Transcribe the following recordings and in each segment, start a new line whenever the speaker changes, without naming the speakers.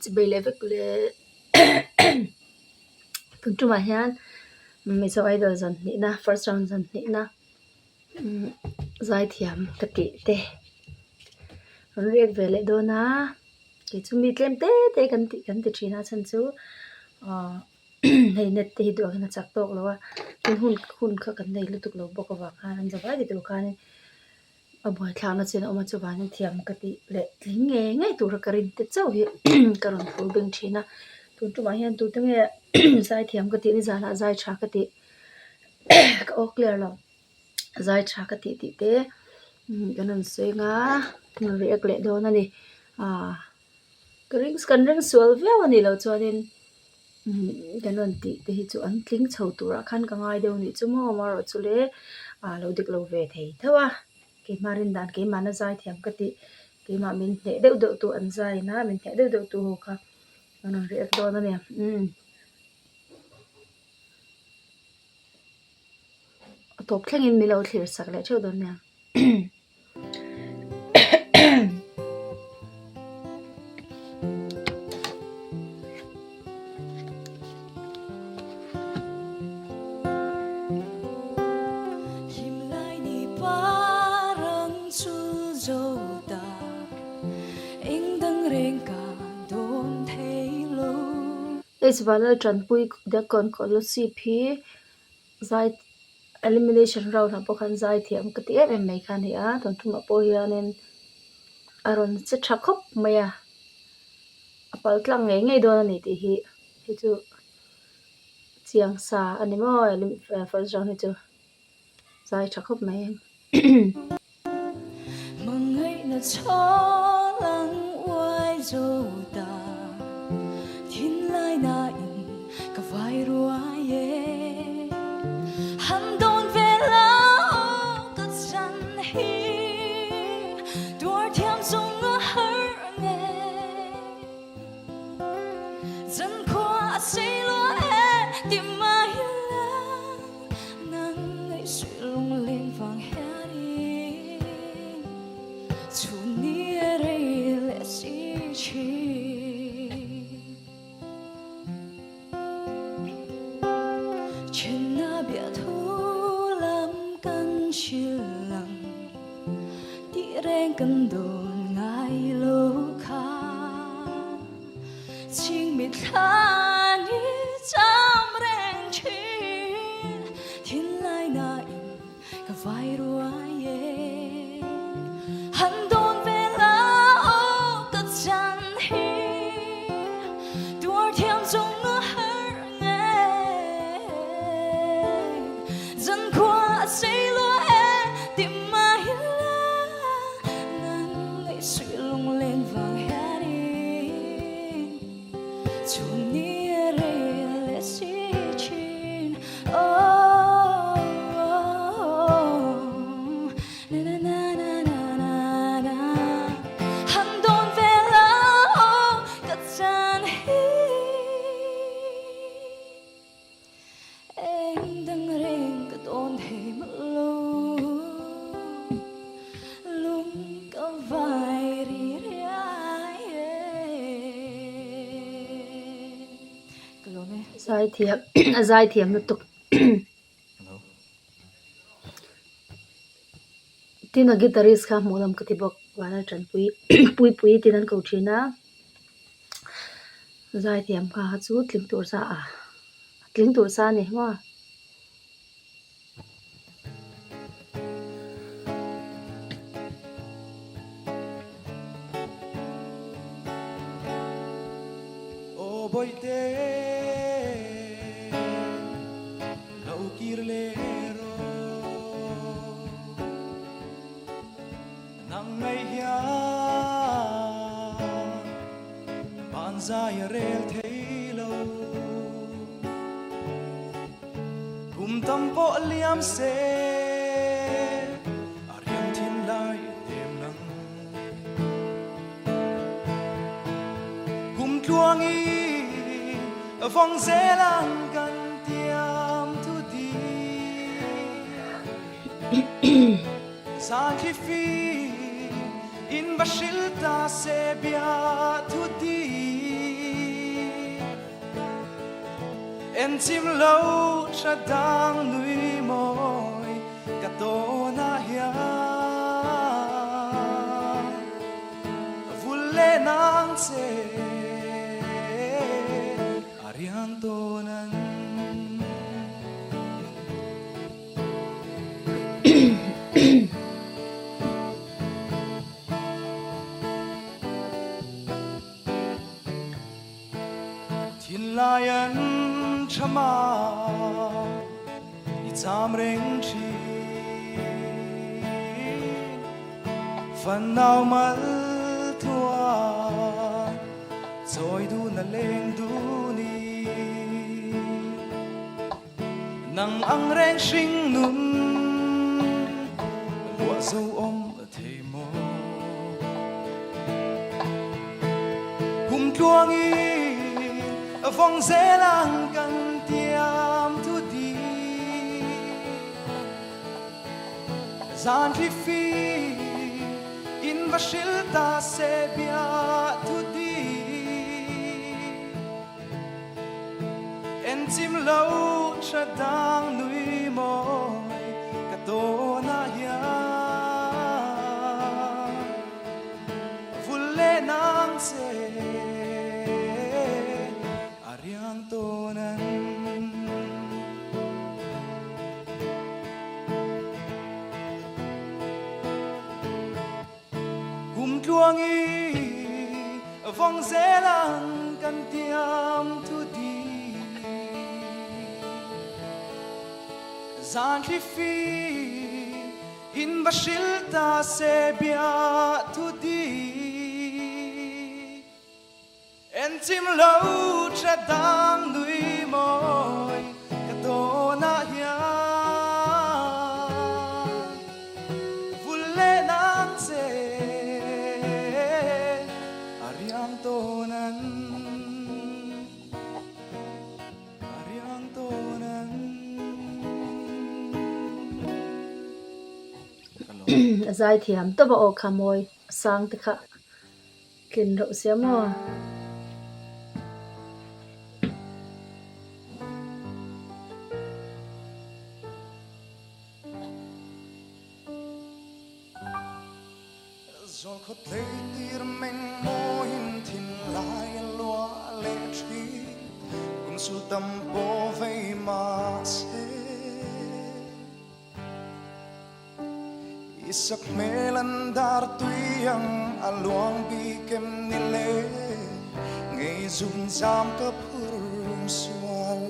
Chibei leh vek le tun tumah hian Mizo Idol zan hnihna first round zan hnihna zaithiam ka tih te rawn riak ve leh dawn a kei chu mi tlem te te kan tih kan ti thin a chhan chu ahh hei net te hi duh angin a chak tawk lo a tin hun hun kha kan nei lutuk lo bawk avang khan an zavai ti tur khanin a buaithlakna chin a awm a chuvangin thiam ka tih leh tling ngei ngei tura ka rin te chauh hi ka rawn phur beng thin a tun tumah hian tute nge zaithiam ka tih nizanah zai tha ka tih ka aw clear lo zai tha ka tih tih te kan rawn sawi anga kan rawn react leh dawn a ni ah ka ring kan ring sual viau a nih loh chuanin kan rawn tih te hi chu an tling chho turah khan ka ngai deuh anih chu maw amaherawhchu le ah lo dik lo ve thei tho a keimah rin dan keimahna zai thiam ka tih keimah min hneh deuh deuh tu an zai in a min hneh deuh deuh tu ho kha an rawn react dawn a ni umm. A tawp thlengin min lo thlir sak leh theuh dawn nia. H Vanlaltanpui Deacon Scholarship hi zai elimination round ah pawh khan zai thiam ka ti em em mai kha a ni a tun tumah pawh hianin a rawn che tha khawp mai a a pal tlang ngei ngei dawn a ni tih hi hei chu chiang sa a ni maw first round hi chu zai tha khawp mai. Zaithiam a zaithiam lutuk tin a guitarist kha hmuh lam ka ti bawk vana tanpui puipui tin an ko thin a zaithiam kha chu tling tur sa a tling tur sa a ni maw.
Kum tam pawh liam se a riam thin lai nem lang. Kum tluangi vawng zel ang kan tiam thu di. Zan thli fi in va hril ta se bia thu di. En chim lo tha dang nui mawi ka tawnah hian vul leh nang che a riang tawn an. Thinlai an tha ma i cham reng thin. Fanau mal tluan chawi dun a leng dun i. Nang ang reng hring nun luah zo awm thei maw? Kum tluangin vawng zel ang kan tiam thu di. Zan hrifi in va hril ta se bia thu di. En chim lo tha dang nui mawi ka tawnah hian vul leh nang che a riang tawn an. Kum tluangi vawng zel ang kan tiam thu di. Zan thli fi in va hril ta se bia thu di. En chim lo tha dang nui mawi ka tawnah hian vul leh nang che a riang tawn an a riang tawn an.
A zaithiam tawp a aw kha mawi a sang te kha. Tlin reuh sia maw?
Zawl khaw tleitir meng mawiin thinlai a luah leh thin, kum sul tam pawh vei mahse. I sak hmel an dar tui ang a luang bik em ni le, ngei zun zam ka phur sual.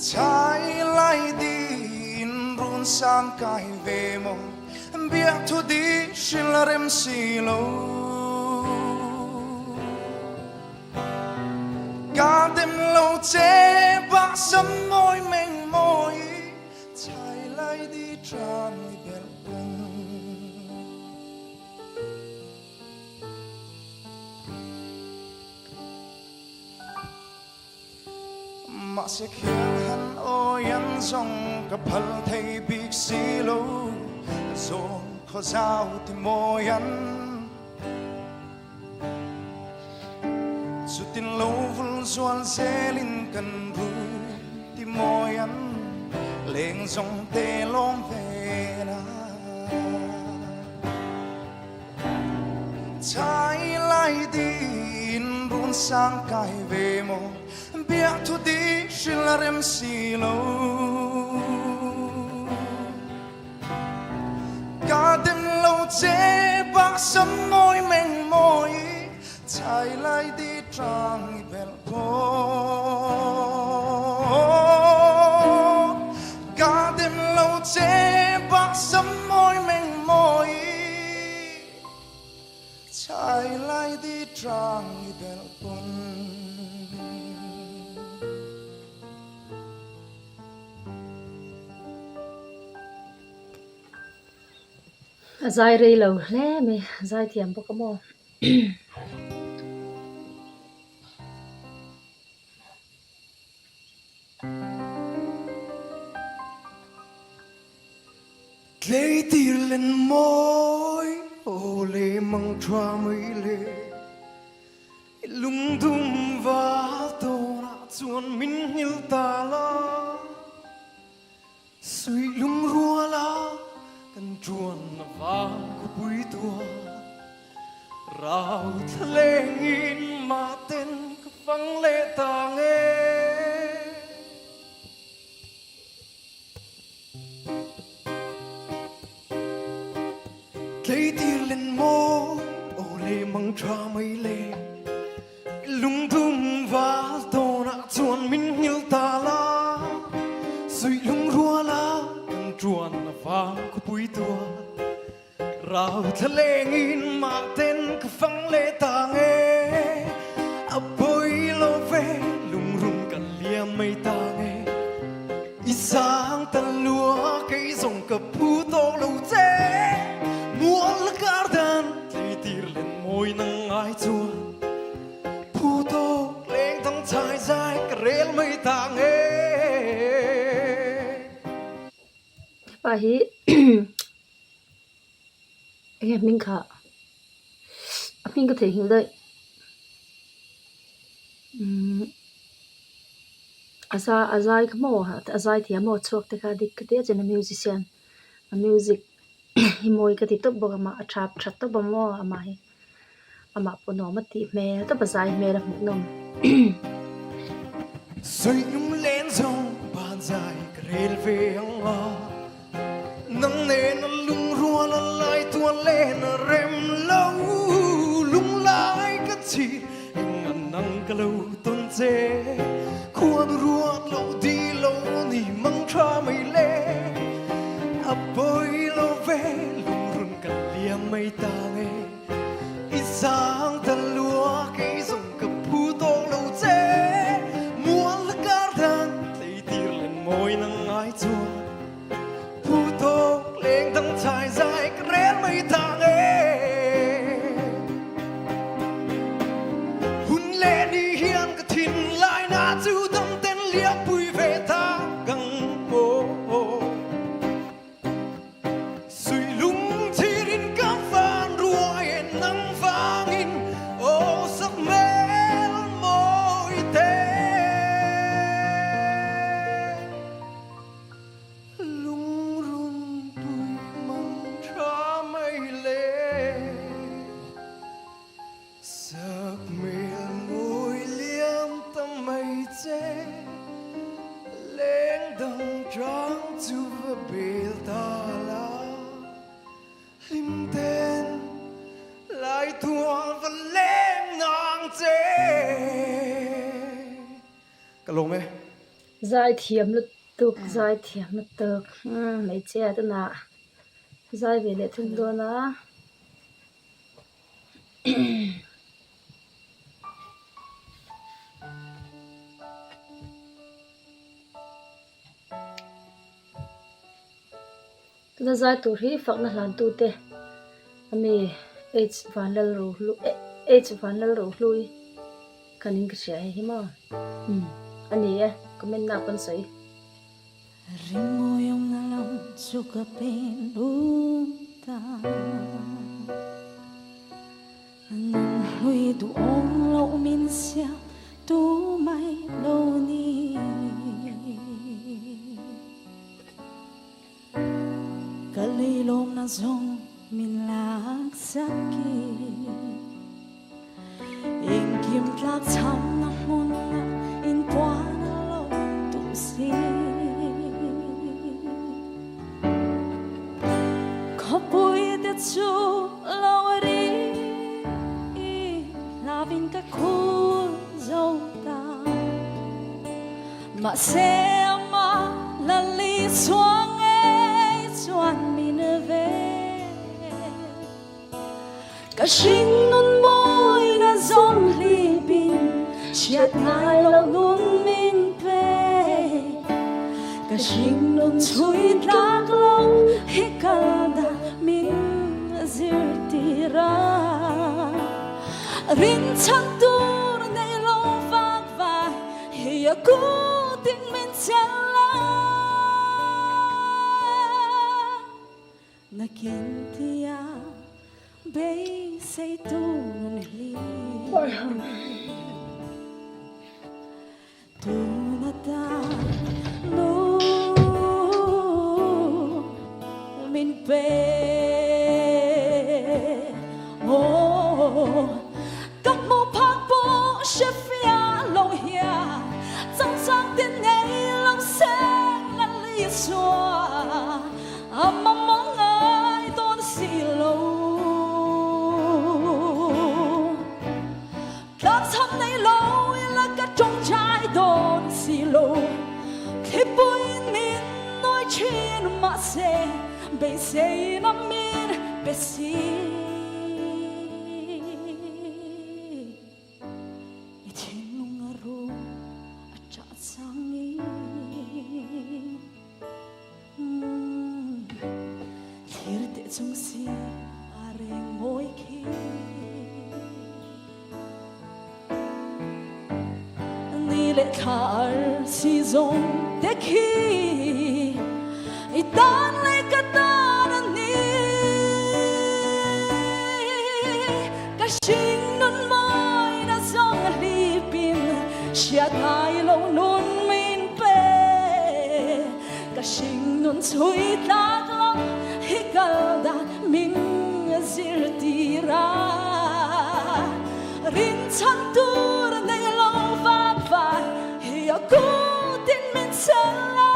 Chai lai din run sang kai ve maw, biak thu di hrilh a rem si lo. Ka dem lo che bak sam mawi meng mawi chai lai di tran ni belh pung. Mahse khiang han awi an zawng ka phal thei bik si lo, zawn khaw zau ti mawi an. Chutin lo vul zual zelin kan ru ti mawi an leng zawng te lawm ve na. Chai lai din run sang kai ve maw biak thu di hril a rem si lo. Ka dem lo che bak sam mawi meng mawi chai lai di trang i belh pawh. Ka dem lo che bak sam mawi meng mawi chai lai di trang i belh pawn.
A zai rei lo hle mai a zai thiam bawk a maw.
Tleitir len mawi aw le mang tha mai le. I lungdum val tawnah chuan min nghil ta la. Suih lungruala kan ṭuan a vang khawpui tuah. Rau thla lengin mahten ka fang leh ta nge. Tleitir len mawi aw le mang ṭha mai le. I lungdum val tawnah chuan min nghil ta la. Suih lungruala kan ṭuan a vang khawpui tuah. Rau thla lengin mahten ka fang leh ta nge. A pawi lo ve lungrun ka liam mai ta nge. I sang ta lua kei zawng ka phu tawk lo che. Mual kar dan tleitir len mawi nang ngai chuan. Phu tawk leng dang chai zai ka rel mai ta nge.
Hepa hi enge hming kha a hming ka theihnghilh daih umm a za a zai kha maw a zai thiam maw chhuak te kha dik ka ti a chuan a musician a music hi mawi ka ti tawp bawk a mah a tha tha tawp a maw amah hi amah pawh nuam a tih hmel tawp a zai hmel a hmuh nawm.
Suihnung len zawng ban zai ka rel ve ang a, nang nen a lungrual a lai tuan len a rem lo, lunglai ka chhir eng a nang ka lo tawn che, khuan ruat lo di lo ni mang tha mai le, a pawi lo ve lungrun ka liam mai ta nge. I sang ta lua kei zawng ka phu tawk lo che, mual la kar dan tleitir len mawi nang ngai chuan phu tawk leng dang chai zai ka rel mai ta nge. Hun leh ni hian ka thinlai na chu dam ten liampui ve ta gang maw. Suihlung thirin ka van ruai e nang vangin aw sak hmel mawi te. Lungrun pui mang tha mai le. Sak hmel mawi liam ta mai che. Leng dang tang chu va bel ta la. Hlim ten lai thuang va leng nang che. Ka lawm e.
Zai thiam lutuk, zai thiam lutuk. Hmeichhia te nah zai ve leh thung dawn a. Tuna zai tur hi fakna hlantute ami H Vanlalrohlu H Vanlalrohlui khan in ka hria hei hi maw umm a ni e comment na pawn sawi.
Ringawi awmna lam chu ka pen lut ta. Nun hlui duhawm loh min siam tu mai lo ni. Ka leilawmna zawng min lak sak i. Engkim tlak chhamna hmuna inpuan a lo duh si. Khawpui te chu lo ri hlavin ka khur zo ta. Mahse amah la li chhuang ngei chuan min ve. Ka hringnun mawina zawng hlipin hriat ngai loh nun min pe. Ka hringnun chhui tlak lo hi kal dan min zirtir a. Rinchhan tur nei lo vak vai hi a kutin min chelh a. Nakin tia beisei tu nun hi. Tuna ta nu min pe Oh ka hmu phak pawh hre fiah lo hian changchang te nei lo seng la li chhuah a mamawh ngai dawn si lo. Tlangchham nei lo ila ka tawngtai dawn si lo. Thlipuiin min nawi thin mahse beiseina min pe si. I thinlung a rum a ṭah changin Thlir teh chung si a reng mawi khi. Ni leh thla ar si zawng te khi i tan leh ka tan a ni. Ka hring nun mawi na zawng a hlipin hriat ngai lo nun min pe. Ka hring nun chhui tlak lo hi kal dan min zirtir a. Rinchhan tur nei lo vak var hi a kutin min chhel a.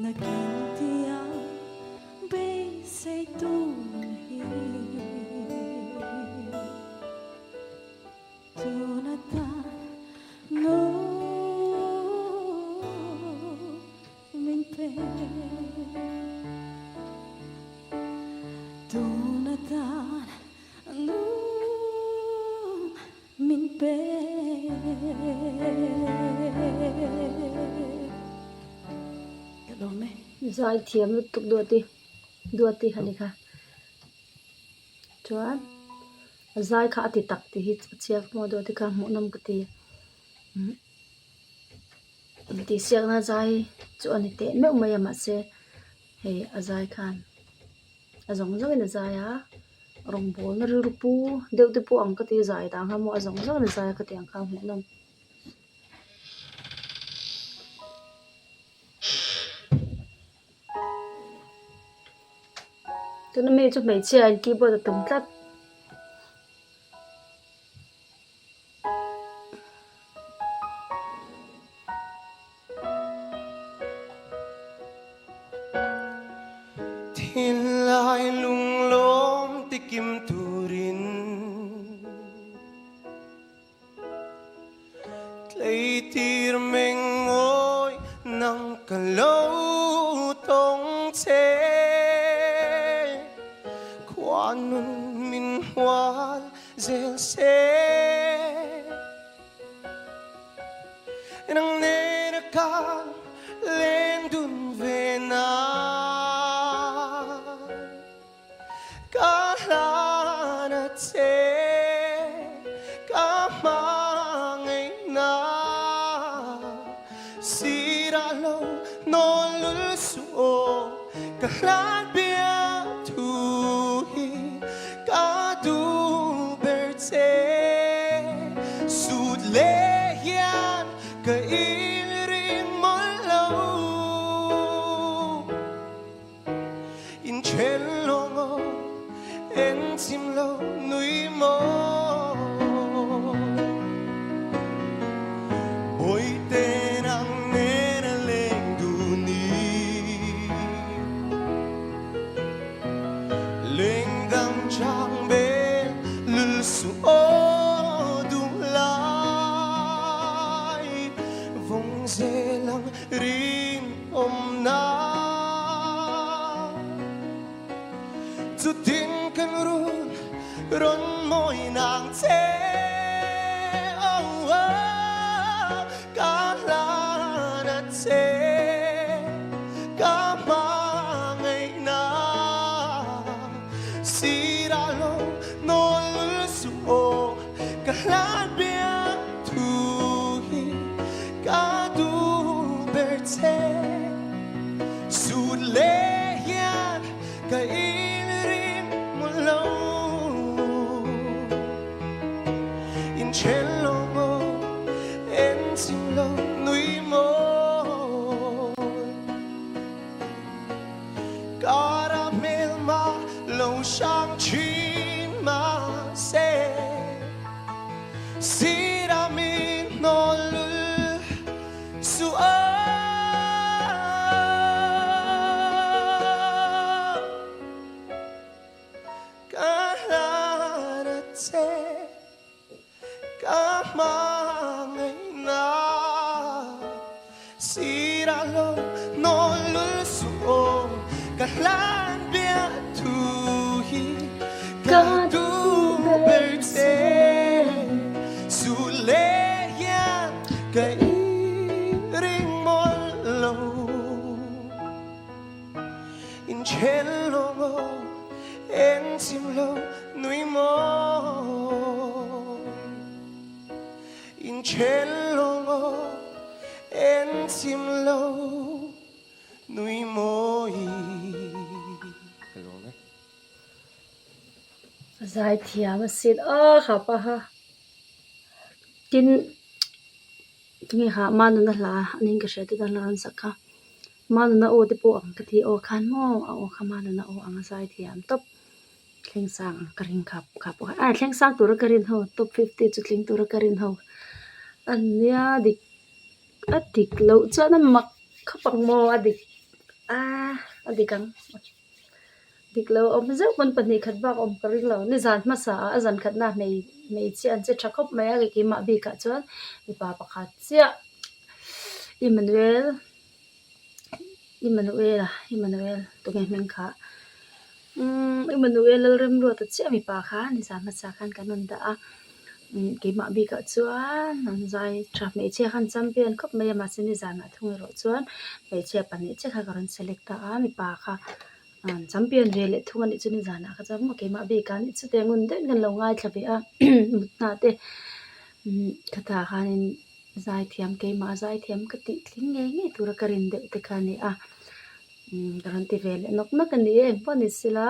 Nakin tia beisei tur hi. Tuna ta nu min pe. Tuna ta nu min pe. Ka lawm e.
Zai thiam lutuk duati duati kha ni kha chuan a zai kha a ti tak tih hi a chiang maw duati kha hmuhnawm ka ti intihsiakna zai chu a ni teh meuh mai a mahse hei a zai khan a zawng zawngin a zai a rawngbawlna rilru pu deuh te pawh ang ka ti zai dan kha maw a zawng zawngin a zai a ka tih ang kha hmuhnawm. Tuna mi chu hmeichhia in keyboard a tum tlat.
Thinlai lunglawm tikim turin Tleitir meng mawi nang ka lo tawng che. Khuanun min hual zel se. Nang nena ka leng dun ve nan. Ka hlan a che, ka hmangaihna. Sirah lo nawn lul suh aw, ka hlan biak thu hi ka duh ber che. Sut leh hian ka inring mawlh lo. Inthen lo maw, enchim lo nui maw. Bawihte nang nen a leng duh ni. Leng dang chang bel lul suh aw duh lai. Vawng zel ang rinawmna. Chutin kan run rawn mawi nang che. Oh, oh, ka hlan a che, ka hmangaihna. Sirah lo nawn lul suh aw, ka hlan biak thu hi ka duh ber che. Sut leh hian ka in. Kara hmel ma lo hrang thin mahse Sira min hnawl lul suh a. Ka hlan a che. Ka hmangaihna sirah lo nawl lul suh aw, ka hlan biak thu hi ka duh ber che. Suh leh hian ka inring mawlh lo, inchen lo maw engchim lo nui maw inchen lo maw engchim lo nui mawi ka lawm e.
Zaithiam asin aw khapa kha tin Tunge kha Manuna hla a ning ka hria tih dan la rawn sak kha. Manuna aw te pawh ang ka ti aw khan maw a aw kha Manuna aw ang a zai thiam tawp. Thleng sang ang ka ring kha kha pawh kha a thleng sang tura ka rin ho top fifty chu tling tura ka rin ho a nia dik a dik loh chuan a mak khawp ang maw a dik a a dik ang. Dik lo awm zeuh pawn 2 khat bak awm ka ring lo. Nizan hmasa ah a zan khatna hmeichhia an che tha khawp mai a, keimah bikah chuan mipa pakhat chiah Emmanuel Emmanuel a Emmanuel tunge hming kha umm Emmanuel Lalremruata chiah mipa kha nizan hmasa khan kan rawn dah a keimah bikah chuan an zai tha hmeichhia khan champion khawp mai a mahse nizanah thung erawh chuan hmeichhia 2 chiah kha ka rawn select ta a mipa kha champion ve leh thung a nih chu nizanah kha chuan maw keimah bikah nih chu teng ngun deuhin kan lo ngaithla ve a mut hna te khatah khanin zaithiam keimah zaithiam ka tih tling ngei ngei tura ka rin deuh te kha a ni a ka rawn ti ve leh nawk nawk a ni e engpawh ni sela.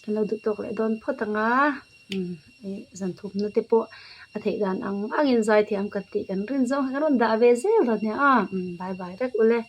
Kan lo duh tawk leh dawn phawt ang a ih zan thumna te pawh a theih dan ang angin zaithiam kan tih kan rin zawng hi ka rawn dah ve zel dawn nia a bye bye vek ule.